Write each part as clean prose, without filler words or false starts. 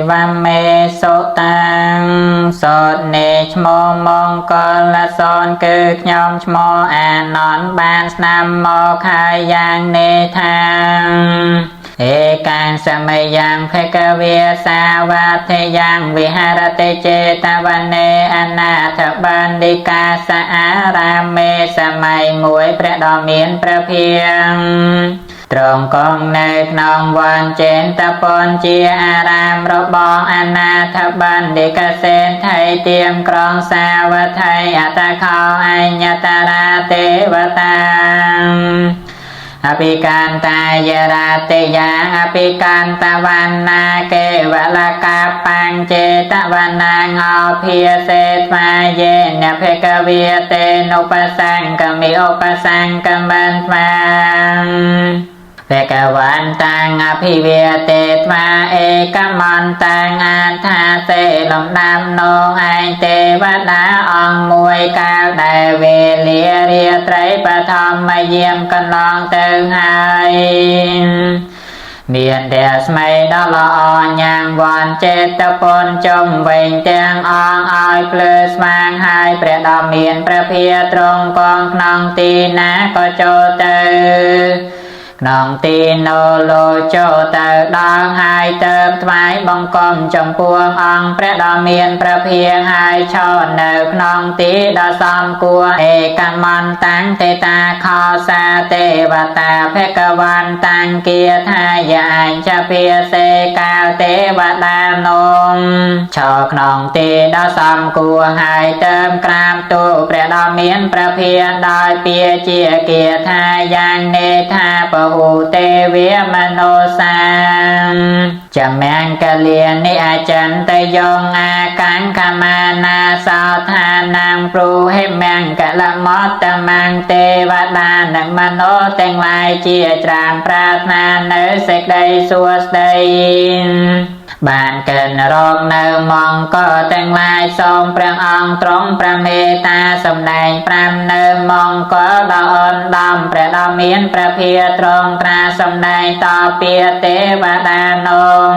វមេសុតាំងសូត្រនេះឈ្មោះមង្គលសូនគឺខ្ញុំឈ្មោះអានន្ទបានស្ដាប់មកហើយយ៉ាងនេះថា ឯកាងសមយ៉ាងភគវាសាវត្ថយ៉ាងវិហរតិចេតវនេអនាថបណ្ឌិកាសអារាមេ សម័យមួយព្រះដ៏មានព្រះភិក្ខទ្រង់គង់នៅក្នុងវ័នចេនតពនជាអារាមរបស់អនាថបណ្ឌិកសេដ្ឋីទៀមក្រុងសាវត្ថី អតខោអញ្ញតរាទេវតាអភិកាន្តាយរាតិយាអភិកាន្តវណ្ណាកេវលកាបញ្ចេតវណ្ណាងោភាសេត្វាយេនភេកវិតេនុបសង្កមិឧបសង្កមិនត្វាភគវន្តាំងអភិវេទេត្វាឯកមន្តាំងអាថាសេលំដាប់នងឯងទេវតាអង្គមួយកាលដែលវេលារាត្រីបឋមយាមកន្លងទៅហើយ មានរស្មីដ៏ល្អញ៉ាំងវ័នចេតពុនជុំវិញទាំងអង្គឲ្យភ្លឺស្វាងហើយ ព្រះដ៏មានព្រះភិយទ្រង់កងក្នុងទីណាក៏ចូលទៅក្នុងទីនោ លោចូលទៅដល់ហើយទៅថ្វាយបង្គំចំពោះអង្គព្រះដ៏មានព្រះភិយ ហើយឈរនៅក្នុងទីដ៏សមគួរ។ ឯកមន្តាំងទេតាខោសាទេវតាភគវន្តាំងគាថាយាអញ្ចភាសេកាលទេវតានំឈរក្នុងទីដ៏សមគួរហើយ ទៅក្រាបទូលព្រះដ៏មានព្រះភិយដោយពាជាគាថាយ៉ាងនេះថា ពហុទេវមនោសាចមង្គលានិអចន្តយងអាកង្ខមានាសោឋានាងព្រុហិមង្គលមតមង្គ ទេវតានិងមនោទាំងឡាយជាច្រើនប្រាថ្នានៅសេចក្តីសួស្តី បានកិនរកនៅមង្គលទាំងឡាយ សូមព្រះអង្គទ្រង់ព្រះមេត្តាសម្ដែងប្រាំនៅមង្គលដ៏អនដំ។ ព្រះដ៏មានព្រះភិយទ្រង់ត្រាសម្ដែងតពាទេវតានង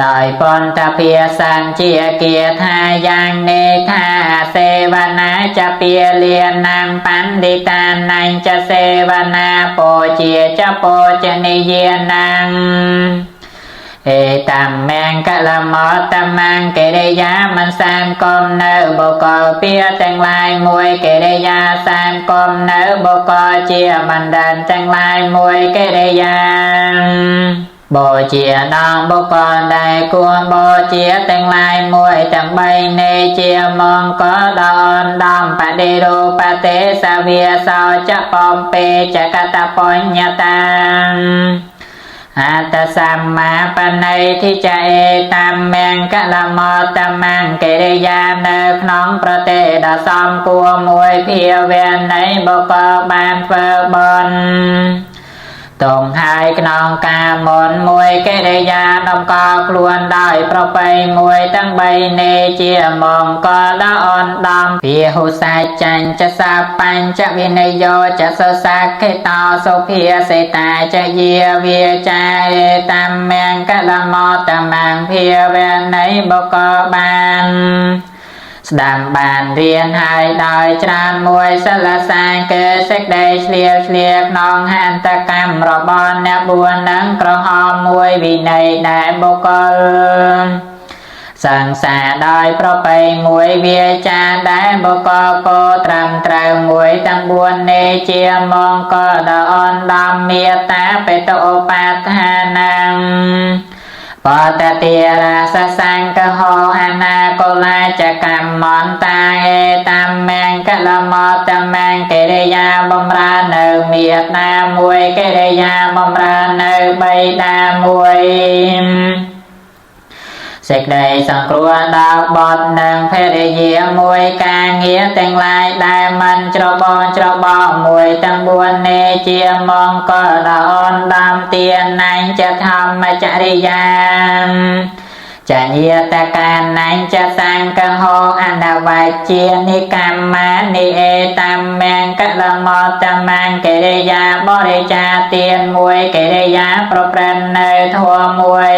ដោយពន្ធភាសញ្ជាគាថាយ៉ាងនេះថា សេវនាចពាលានាងបណ្ឌិតានញ្ចសេវនាពោជាចពោចនិយានាង អេតំមង្គលមតមង្គកិរិយាមិនសានគុំនៅបុគ្គលពៀទាំងឡាយមួយកិរិយា សានគុំនៅបុគ្គលជាបណ្ឌិតទាំងឡាយមួយកិរិយា បូជាដល់បុគ្គលដែលគួរបូជាទាំងឡាយមួយ ទាំងបីនេះជាមង្គលដ៏អនដំ។ បដិរូបទេសវាសោចបំពេចកតបញ្ញតាអត្តសម្មាបណៃធិចអេតាមមង្គលមតមង្គកិរិយានៅក្នុងប្រទេសដ៏សមគួរមួយ ភាវៈនៃបុគ្គលបានធ្វើបុណ្យតងហើយក្នុងការមុនមួយកិរិយា តម្កល់ខ្លួនដោយប្រពៃមួយ ទាំងបីនេះជាមង្គលដ៏អនដំ។ ភាហុសាចាញ់ចសាបញ្ចវិនយោចសសាខេតោសុភាសេតាចយាវាចាអេតាមមង្គលមតមង្គភាវៈនៃបុគ្គលបានស្ដាប់បានរៀនហើយដោយច្រើនមួយ សិលសាគឺសេចក្តីឆ្លៀវឆ្លៀក្នុងហន្តកម្មរបស់អ្នកបួននិងក្រហមមួយ វិន័យដែលបុគ្គលសង្សារដោយប្រពៃមួយ វាចាដែលបុគ្គលកោត្រឹមត្រូវមួយ ទាំងបួននេះជាមង្គលដ៏អនដំ។ មេត្តាបេតុឧបាដ្ឋានំបតតិរាសសង្កហោអនាកុលាចកម្មន្តាអេតាមមង្គលមតមង្គកិរិយាបំរើនៅមេត្តាមួយ កិរិយាបំរើនៅបៃតាមួយ សេចក្តីសង្គ្រោះដល់បុត្រនិងភរិយាមួយ ការងារទាំងឡាយដែលមិនច្របល់ច្របល់មួយ ទាំងបួននេះជាមង្គលដ៏អនដំ។ ទានញ្ចធម្មចរិយាចញាតកានញ្ចសង្កហោអនវជានិកម្មានិអេតាមមង្គលមតមង្គកិរិយាបរិច្ចាទានមួយ កិរិយាប្រព្រឹត្តនៅធម៌មួយ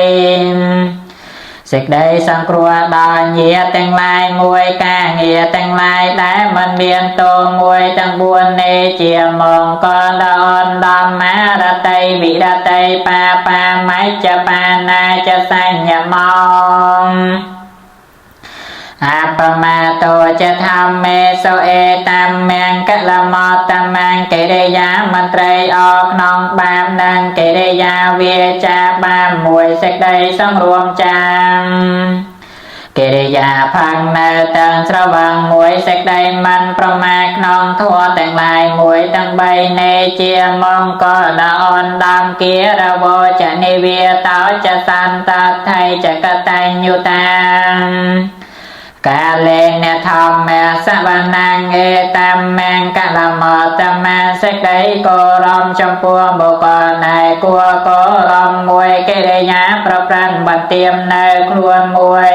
សេចក្តីសង្គ្រោះដល់ញាតិទាំងឡាយមួយការងារទាំងឡាយដែលមិនមានទោសមួយទាំងបួននេះជាមង្គលដ៏ឧត្តមមារតីវិរតីបាបាមច្ចបាណាចសញ្ញមងអបមាតោចធម្មេសុអេតាមមង្គលមតមង្គកិរិយាមន្ត្រីអក្នុងបាបនិងកិរិយាវាចាបាបមួយសេចក្តីសង្រួមចាំកិរិយាផឹងនៅទាំងស្រវឹងមួយសេចក្តីមិនប្រមាទក្នុងធម៌ទាំងឡាយមួយទាំងបីនេះជាមង្គលដ៏ឧត្តមគារវោចនិវាតោចសន្តថៃចកតញ្ញុតាកាលេនធម្មសវនੰអេតាមមង្គលមតមាសេចក្តីគោរពចំពោះបុគ្គលដែលគួរគោរពមួយកិរិយាប្រព្រឹត្តបន្ទាមនៅខ្លួនមួយ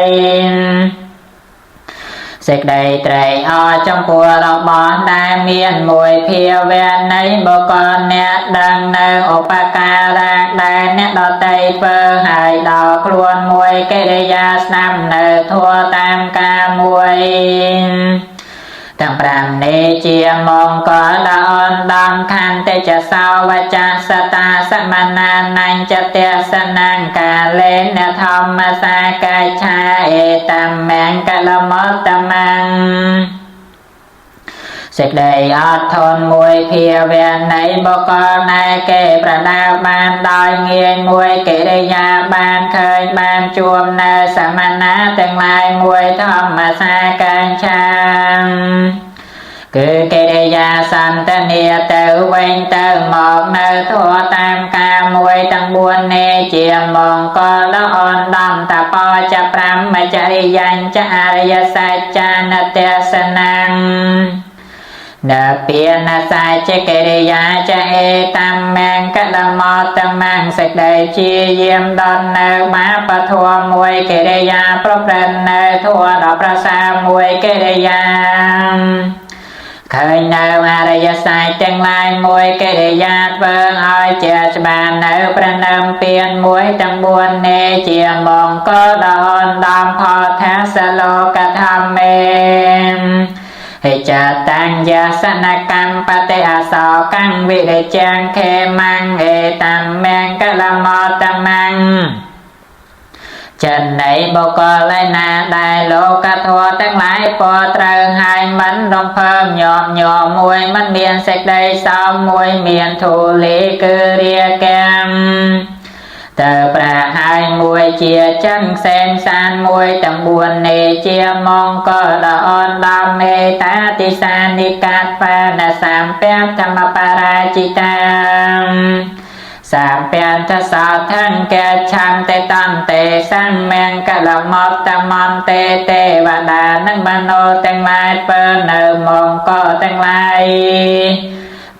សេចក្តីត្រេកអរចំពោះរបស់ដែលមានមួយភាវៈនៃបុគ្គលអ្នកដឹងនៅឧបការៈដែលអ្នកដទៃធ្វើឲ្យដល់ខ្លួនមួយកិរិយាស្ដាប់នៅធម៌តាមការមួយទាំងប្រាំនេះជាមង្គលដ៏ឧត្តមខន្តិចសោវចសតាសមនានញ្ចទេសនង្កាលេនធម្មសាកាឆាអេតាមមង្គលមតមੰសេចក្តីអត់ធន់មួយភាវៈនៃបុគ្គលដែលគេប្រដៅបានដោយងាយមួយកិរិយាបានឃើញបានជួបនៅសមណៈទាំងឡាយមួយធម្មសាកាឆាគឺកិរិយាសន្តានាទៅវិញទៅមកនៅធម៌តាមការមួយទាំងបួននេះជាមង្គលដ៏ឧត្តមតបចព្រមចរិយញ្ចអរិយសច្ចានទេសនំនពានសាចកិរិយាចអេតាមមង្គលមតមង្គសេចក្តីជាយាមដល់នៅបាបធម៌មួយកិរិយាប្រព្រឹត្តនៅធម៌ដ៏ប្រសើរមួយកិរិយាឃើញនៅអរិយសច្ចទាំងឡាយមួយកិរិយាធ្វើឲ្យជាច្បាស់នៅព្រះនិព្វានមួយទាំងបួននេះជាមង្គលដ៏ឧត្តមផលថាសលោកធម្មេហិចតាំងយសនកម្មបតិអសោកੰវិរិជាងខេមੰអេតាមមង្គលមតមੰចំណៃបុគ្គលឯណាដែលលោកធម៌ទាំងឡាយពរត្រូវហើយមិនរំភើបញាប់ញ័រមួយមិនមានសេចក្តីសោមមួយមានធូលីគឺរាកម្មទៅប្រាហើយមួយជាចិនខ្សែមសានមួយទាំងបួននេះជាមង្គលដ៏ឧត្តមមេត្តាទិសានិកាតបានសម្ពធម្មបរាជិតាសម្ពន្ធសោថង្កឆន្តិតន្តិសម្មង្គលមតមន្ទេទេវតានិងមនោទាំងឡាយពើនៅមង្គលទាំងឡាយ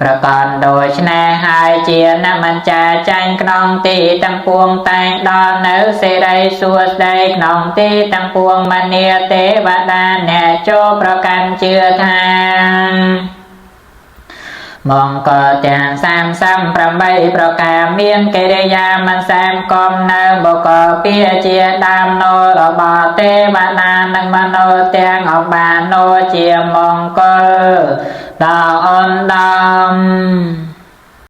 ប្រកបដោយឆ្នេរហើយជានមញ្ចាចាញ់ក្នុងទីទាំងពួងតែងដល់នៅសិរីសួស្តីក្នុងទីទាំងពួងមនាទេវតាអ្នកចូលប្រកាន់ជឿថាមង្គលទាំង38ប្រការមានកិរិយាមិនសែមកំនៅបុគ្គលពាជាដើមនោរបស់ទេវតានិងមនោទាំងអបានោជាមង្គលដ៏ឧត្តម។